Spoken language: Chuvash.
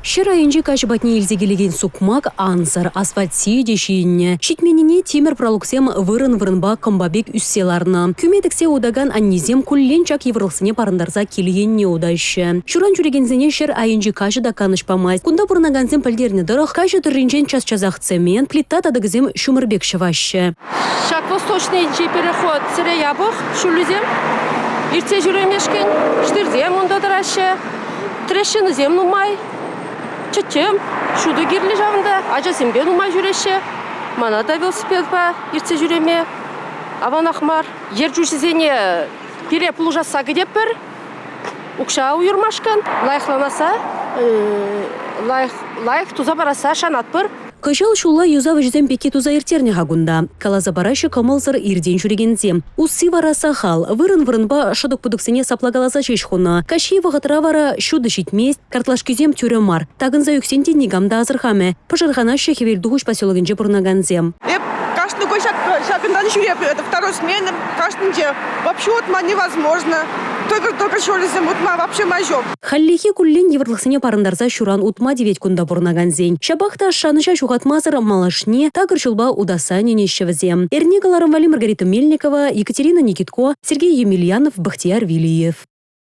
Ҫӗр айӗнчи каҫӑ патне илсе килекен сукмак ансӑр, асфальт сийӗ те ҫийӗннӗ. Ҫитменнине тимӗр пралуксем вырӑн-вырӑнпа кӑмпа пек ӳссе ларнӑ. Кӳме тӗксе утакан аннесем куллен ҫак йывӑрлӑхсене парӑнтарса кил енне утаҫҫӗ. Ҫуран ҫӳрекенсене ҫӗр айӗнчи каҫӑ та канӑҫ памасть. Кунта пурӑнакансем пӗлтернӗ тӑрӑх, каҫӑ тӑрринчен час-часах цемент, плита татӑкӗсем ҫумӑр пек ҫӑваҫҫӗ. Ҫак Восточнӑйӗнчи переход сӗре япӑх, ҫуллисем иртсе ҫӳремешкӗн штырсем унта тӑраҫҫӗ, трещинӑсем нумай, чӗччем, ҫутӑ кирлӗ ҫавӑнта, ачасемпе нумай ҫӳреҫҫӗ. Мана та велосипедпа иртсе ҫӳреме аванах мар. Ертӳҫӗсене пире пулӑшасса кӗтетпӗр, укҫа уйӑрмашкӑн, лайӑхланасса, лайӑх туса парасса шанатпӑр. Кӑҫал ҫулла юсав ӗҫӗсем пекки туса ирттернӗ-ха кунта, каласа параҫҫӗ кӑмӑлсӑр иртен ҫӳрекенсем. Усси вара сахал, вырӑн-вырӑнпа шӑтӑк-путӑксене саплакаласа ҫеҫ хунӑ. Каҫхи вӑхӑтра вара ҫутӑ ҫитмест, картлашкисем тӳрӗ мар. Такӑнса ӳксен те никам та асӑрхамӗ, пӑшӑрханаҫҫӗ Хӗвелтухӑҫ поселокӗнче пурӑнакансем. Эп кашни кун ҫакӑнтан ҫӳреп, это второй смена кашнинче. Вообще утма невозможно. Тӑкӑр-тӑкӑр ҫулӗсем утма вообще май ҫук. Хальлӗхе куллен йывӑрлӑхсене парӑнтарса ҫуран утма тивет кунта пурӑнакансен. Ҫапах та шанӑҫа ҫухатмасӑр малашне такӑр ҫулпа утасса ӗненеҫҫӗ вӗсем. Эрне кӑларӑм валли Маргарита Мельникова, Екатерина Никитко, Сергей Емельянов, Бахтияр Вилиев.